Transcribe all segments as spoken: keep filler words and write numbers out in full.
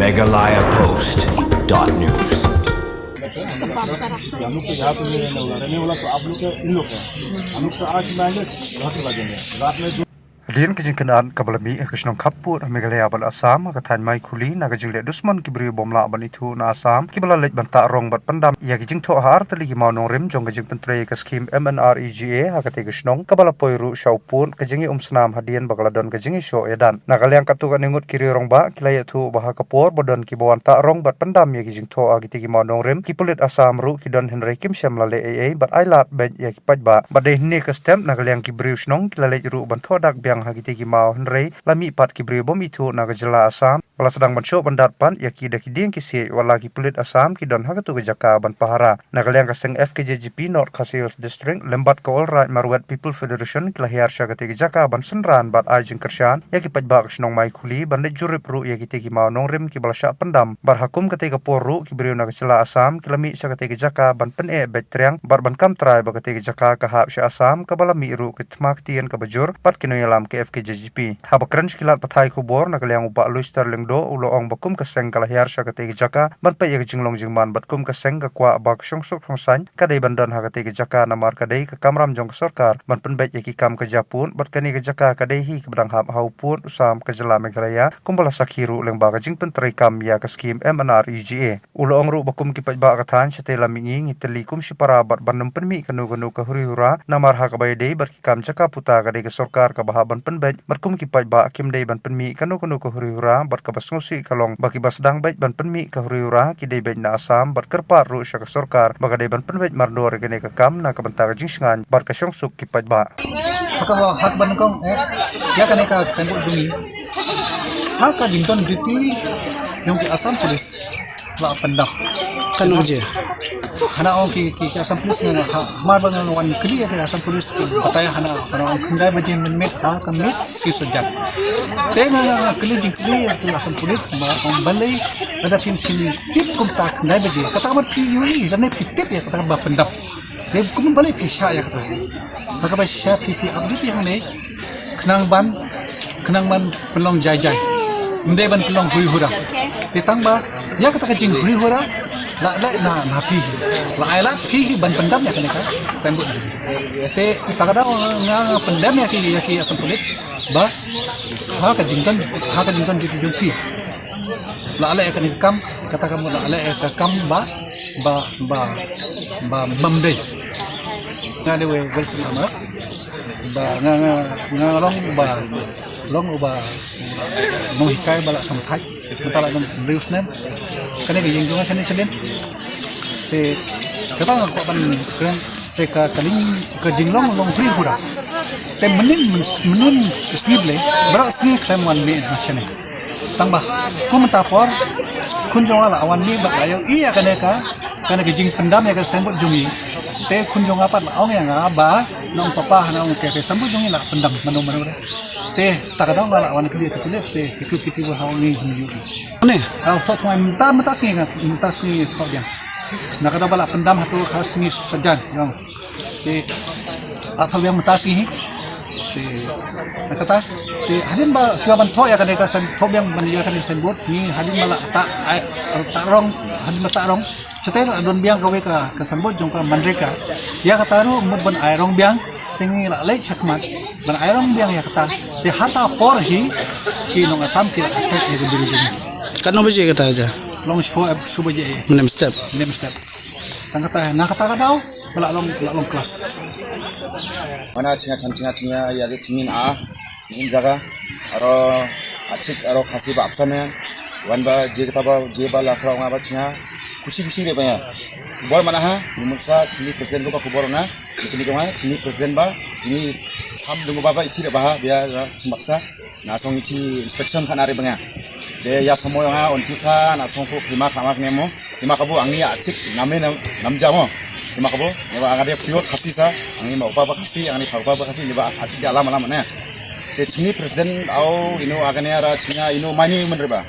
Meghalaya Post dot news. हम लोग तो यहाँ पे रहने वाला, रहने वाला तो आप लोग के, इन लोग का। हम लोग तो आज मांगे, वहाँ के बाजू में। रात में दो Hadien ka jingkynad kaba la mih ha ka shnong khappud ha Meghalaya bad Assam, ha ka thaiñ Maikhuli, na ka jingleh dusmon ki briew bym lah ban ithuh na Assam kiba la leit ban tah rong bad pyndam ïa ki jingthoh ha artylli ki mawnongrim jong ka jingpyntrei ka skhim M N R E G A ha katei ka shnong, kaba la poi ruh sha u pud ka jingïaumsnam hadien ba ka la don ka jingïashoh ïadat. Na ka liang katto katne ngut ki riew rangbah ki la ïathuh ba ha ka por ba don kiba wan tah rong bad pyndam ïa ki jingthoh ha kitei ki mawnongrim, ki pulit Assam ruh ki don hynrei kim shym la leh ei ei bad ailad beit ïa ki paidbah. Bad dei hynne ka step, na ka liang ki briew shnong ki la leit ruh ban thoh dak biang ha kitei ki maw, hynrei la mih pat ki briew bym ithuh na ka jylla Assam ba la sdang ban shoh ban dat pat ïa ki da ki dieng ki siej, wat la ki pulit Assam ki don ha katto ka jaka ban pahara. Na ka liang ka seng F K J G P North Khasi Hills District lem bad ka All Raij Marwet People Federation ki la hiar sha katei ka jaka ban synran bad ai jingkyrshan ïa ki paidbah ka shnong Maikhuli ban leit jurip ruh ïa kitei ki mawnongrim kiba la shah pyndam. Bad ha kum katei ka por ruh ki briew na ka jylla Assam ki la mih sha katei ka jaka ban pyneh beit triang bad ban kam trai ba katei ka jaka ka hap sha Assam, kaba la mih ruh ka thma ktien kaba jur bad ki nongïalam ka F K J G P. Haba kren sha ki lad pathai khubor, na ka liang u Bah Luister Lyngdoh u la ong ba kum ka seng ka la hiar sha katei ka jaka ban peit ïa ka jinglong jingman bad kum ka seng ka kwah ba ka shongsuk shongsaiñ ka dei ban don ha katei ka jaka, namar ka dei ka kamram jong ka sorkar ban pynbeit ïa ki kam ka jia pud, bad kane ka jaka ka dei hi kaba dang hap ha u pud u sam ka jylla Meghalaya, kumba la sakhi ruh lyngba ka jingpyntrei kam ïa ka skhim M N R E G A. U la ong ruh ba kum ki paidbah ka thaiñ, shatei lam mihngi ngi tylli kum shipara bad ban ym pynmih kano kano ka huri hura, namar ha kaba ïadei bad ki kam jaka puta ka dei ka sorkar kaba hap ban pynbeit, bad kum ki paidbah kim dei ban pynmih kano kano ka huri hura, bad kaba sngewsih ka long ba kiba sdang beit ban pynmih ka huri hura ki dei beit na Assam, bad kyrpad ruh sha ka sorkar ba ka dei ban pynbeit mardor ïa kane ka kam na ka bynta ka jingshngaiñ bad ka shongsuk ki paidbah. Haka ba, haka ba nyngkong, eh, ïa kane ka signboard jong ngi. Haka jington duty jong ki Assam Police la pyndap. Kan ong je. Hana ong ki, ki, ki Assam Police nga ha, mar ba nga wan kylli ïa ki Assam Police ki batai hana, hana ong khyndai baje mynmiet ha ka miet shi sajan. Te nga, nga, nga kylli jingkylli ïa ki Assam Police ba ong balei lada phin, phin tip kumta khyndai baje. Kata ba phi ïohi lane phi tip ïa kata ba pyndap. Te kumno balei phi shah ïa kata? Ba kaba shah phi phi update ïa hangne. Khnang ban, khnang ban pynlong jai jai. Ym dei ban pynlong huri hura. Te tang ba ïa kata ka jinghuri hura la leh na, na phi. La ai lad phi ban pyndam ïa kane ka signboard. Te ta ka daw nga, nga pyndam ïa ki, ïa ki Assam Police ba ha ka jington, ha ka jington duty jong phi. La leh ïa kane ka kam, kata ka mut la leh ïa ka kam ba, ba, ba, ba bym dei. Nga dei wei, wei sngewthuh ba nga, nga, nga long ba, long ba nonghikai ba la sngewthuh. Mynta la don briew snem. Kane ka ïing jong nga shane shadien. Te kata nga kwah ban kren, te ka, ka ling, ka jinglong long huri hura. Te mynnin, mynnin ka sngi Blei, baroh sngi khlem wan mih na shane. Tang ba kum mynta por khun jong nga la wan mih bad la ïohi ïa kane ka, kane ka jingpyndam ïa ka signboard jong ngi. Te khun jong nga pat la ong ïa nga ba nong papa, hana ong ka, ka signboard jong ngi la pyndam mano mano re. Te ta ka daw nga la wan kylli ïa ka pulit, te kito kito ba ha ong ngi sngewthuh. Ne, ha thoh thymmai mynta, mynta sngi nga, mynta sngi thoh biang. Na ka daw ba la pyndam hato ha sngi sajan, ong. Te la thoh biang mynta sngi hi. Te na kata, te hadien ba shuwa ban thoh ïa kane ka sign, thoh biang ban ïa kane ka signboard, ngi hadien ba la tah, ai, tah rong, hadien ba tah rong. Shatei la don biang kawei ka, ka signboard jong ka MGNREGA. Ïa kata ruh mut ban ai rong biang, te ngi la leit shakhmat ban ai rong biang ïa kata. Te hata por hi ki nong Assam ki la attack ïa ka briew jong ngi. Katno baje kata ja? Long shu, shu baje. Mynne mynstep. Mynne mynstep. Tang kata, na kata ka daw ba la long, la long clash. Mana chinga chan chinga chinga ïa ka chingin a. Chingin jaga. Aro achik aro Khasi ba apsan ya. Wan ba je kata ba je ba la khraw nga ba chinga. Khushi khushi re ba ya. Bor mana ha, ni muksa chini president ko ba khubor na. Ni kini ko ma chini president ba, ni ham dungu ba ba ichi re ba ha, biar ra chimaksa. Na song ichi inspection khana re ba nga. De ya somoy nga on kisa na song ko khima khama kne mo. Khima kabo angni achik name nam, nam jamo. Khima kabo, ne ba angade pure Khasi sa, angni ma upa ba Khasi, angni pa upa ba Khasi, ne ba achik ya lama lama ne. Te chini president au ino agane ara chini ino mani mun re ba.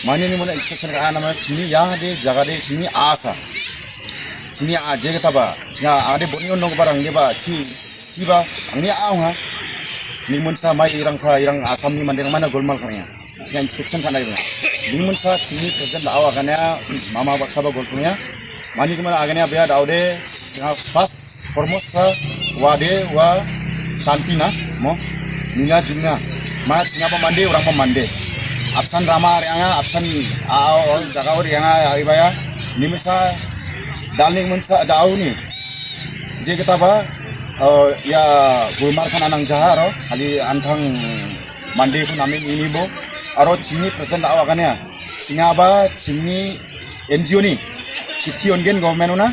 Mani ni mun inspection ka ana ma chini ya de jaga de chini asa. Chini a je kata ba. Chini a de boni on nong barang de ba chi, chi ba angni a ha. Ni mun sa mai irang sa irang Assam ni mandeng mana golmal kanya. Sing inspection kane ba. Ni mynta sini president da awa kane mama baksa ba golpunya. Mani kumana agane ba ya daude sing first foremost sa wade wa shanti na mo. Nina jumna. Ma sing ba mande orang ba mande. Absan rama arianga absan a o jaga arianga ai baya. Ni mynta dalning mynta dau ni. Je kita ba ya gulmar kan anang jaharo kali antang mandi pun amin ini bo. Aro chini present awak kan ya. Singa ba chini N G O ni. Chithi ongen government una.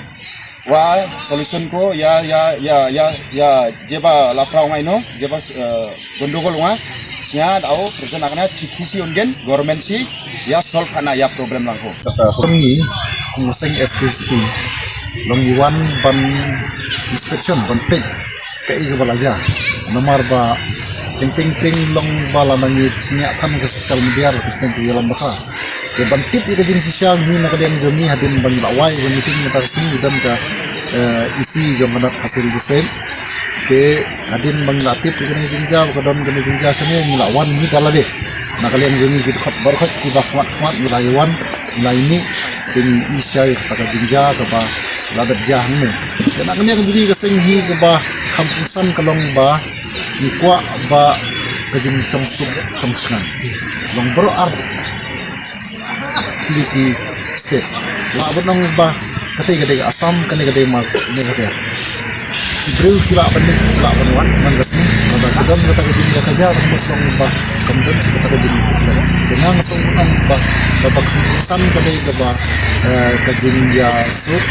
Wa solution ko ya ya ya ya ya jeba lapra ngai no jeba uh, gondogol nga. Singa dau present akana chithi si ongen government si ya solve kana ya problem langko. Kata songi kumaseng F K C P long iwan ban inspection ban pek. Kaei kaba la jia. Namar ba teng teng teng long ba la nang ïa sngap kan ka social media la teng teng ka ïalam baka. Te ban tip ïa ka jingshisha ngi na ka liang jong ngi hadien ban la wai ban meeting mynta ka sngi u don ka eh, isi jong ka North Khasi Hills District. Te hadien ban la tip ïa ka jingjia ka don ka jingjia sani ngi la wan ngi ka la de. Na ka liang jong ngi ki khot bar khot ki ba khmat khmat ngi la wan ngi la ini. Te ngi isi ïa ka jingjia ka ba la dep jia hangne. Te na ka liang jong ngi ka seng hi ka ba kham san ka long ba Ngi kwah ba ka jingshongsuk shongsngan long baroh ar tylli ki state. Lah ban ong ba kata ka dei Assam, kane ka dei Meghalaya. Ki briew ki lah ban leit, ki lah ban wan man ka sngi. Ba ka don kata ka jingïakajia ban ong ba kam don kata ka jingïakajia. Te nga nga sngewbha ban ong ba kaba kham san ka dei kaba eh, ka jingïasuk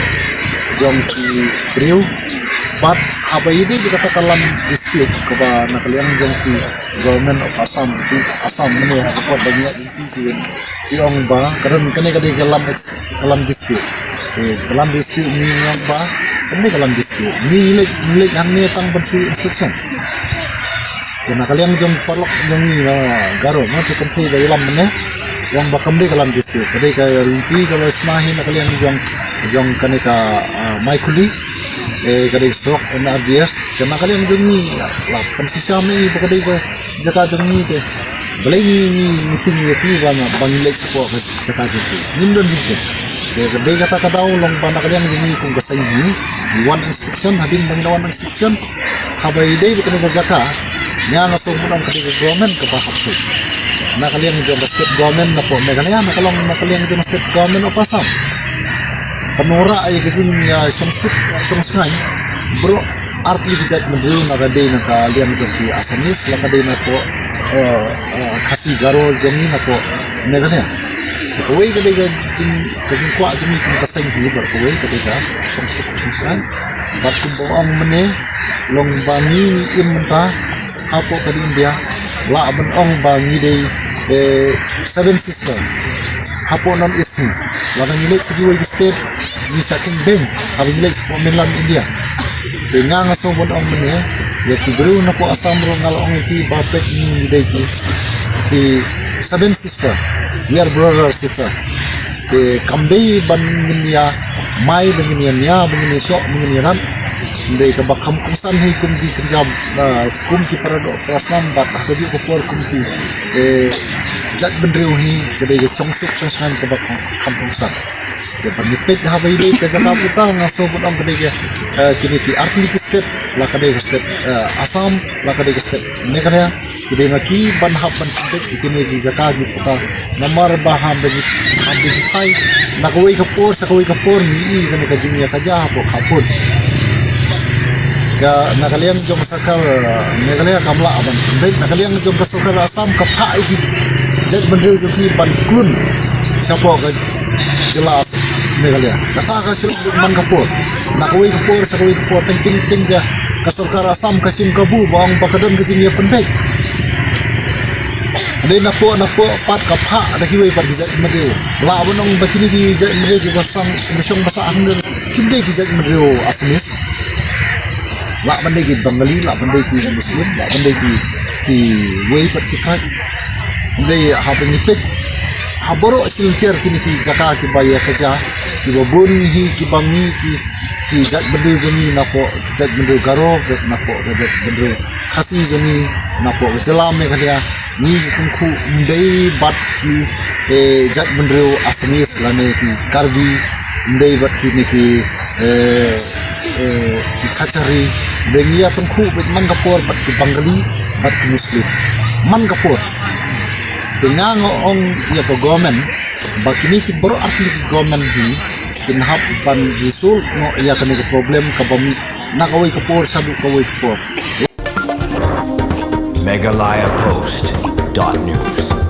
jong ki briew. Bad haba ïadei bad kata ka land dispute kaba na ka liang jong ki Government of Assam, ki Assam mynne ha ka port ba ngi ïa ki ki ki ong ba ka don kane ka dei ka land ex- ka land dispute. Te ka land dispute ngi ong ba kane ka land dispute ngi leit ngi leit hangne tang ban shu inspection. Te na ka liang jong paralok jong ngi na Garo ma te kan thui ba ïalam mynne ong ba kam dei ka land dispute ka dei ka lynti ka la sma hi na ka liang jong jong kane ka ah, Maikhuli. Eh, ka dei surok N R G S. Ka na ka liang jong ngi la pynshisha me ba ka dei ka jaka jong ngi te. Balei ngi ngi ngi ting ngi ti ba na ba ngi leit shapoh ka jaka jong ngi. Ngim don jingkit. Te ka dei kata ka daw long ba na ka liang jong ngi kum ka seng ngi. Ngi wan inspection hadien ba ngi wan inspection. Haba ïadei ba ka dei ka jaka. Nga nga sngewbha ban ong ka dei ka government kaba hap shuh. Na ka liang jong ka state government na poh Meghalaya na ka long na ka liang jong ka state government of Assam. Pynurah ïa ka jingïashongsuk shongsngain baroh artylli ki jaitbynriew na ka dei na ka liang jong ki Assamese la ka dei na poh eh, eh, Khasi Garo jong ngi na poh Meghalaya. Kawei ka dei ka jing ka jingkwah jong ngi kum ka seng hi bad kawei ka dei ka shongsuk shongsngain. Bad kumba ong mynne long ba ngi im mynta hapoh ka India lah ban ong ba ngi dei eh, seven sister hapoh North East hi. Lada ngi leit sha kiwei ki state ngi shah kynbeiñ haba ngi leit shapoh mainland India. Te nga nga sngewbha ban ong mynne ïa ki briew na poh Assam ruh nga la ong ïa ki ba peit ngi dei ki ki seven sister. We are brother sister. Te kam dei ban ngin ïa mai ban ngin ïa nia ban ngin ïa shoh ban ngin ïa rat. Dei kaba kham kongsan hi kum ki kynja ah, kum ki para doh para snam bad ha kajuh ka por kum ki eh, jaitbynriew hi ka dei ka shongsuk shongsngain kaba kham kongsan. Te ban ïa peit haba ïadei ka jaka puta nga sngewbha ban ong ka dei ka eh, kine ki artylli ki state la ka dei ka state eh, Assam la ka dei ka state Meghalaya. Ki dei ma ki ban hap ban pynbeit ïa kine ki jaka ki puta namar ba ha ba ki ha ba ki phai na kawei ka por sha kawei ka por ngi i kane ka jingïakajia hapoh ka pud. Ka na ka liang jong ka sorkar Meghalaya kam lah ban pynbeit na ka liang jong ka sorkar Assam ka phah ïa ki jaitbynriew jong ki ban klun shapoh ka jylla Meghalaya. Kata ka shu man ka por na kawei ka por sha kawei ka por teng teng teng ka ka sorkar Assam ka shim kabu ba ong ba ka don ka jingïapynbeit. Dei na poh na poh pat ka phah da kiwei pat ki jaitbynriew. Lah ban ong ba kine ki jaitbynriew ki ba sang ba shong ba sah hangne kim dei ki jaitbynriew Assamese. Lah ban dei ki Bengali, lah ban dei ki Muslim, lah ban dei ki kiwei pat ki tribe. Hynrei haba ngi peit ha baroh shi lynter kine ki jaka kiba ïakajia kiba bun hi kiba ngi ki ki jaitbynriew jong ngi napoh ki jaitbynriew Garo bad napoh ki jaitbynriew Khasi jong ngi napoh ka jylla Meghalaya Ngi tyngkhuh ym dei bad ki, eh, jaitbynriew Assamese lane ki Karbi, ym dei bad kine ki, eh, eh, ki Kachari, ym dei. Ngi ïa tyngkhuh beit man ka por bad ki Bengali bad ki Muslim man ka por. Te nga nga ong ïa ka government ba kine ki baroh artylli ki government hi kin hap ban resolve noh ïa kane ka problem kaba mih na kawei ka por shaduh kawei ka por. Meghalaya Post dot news.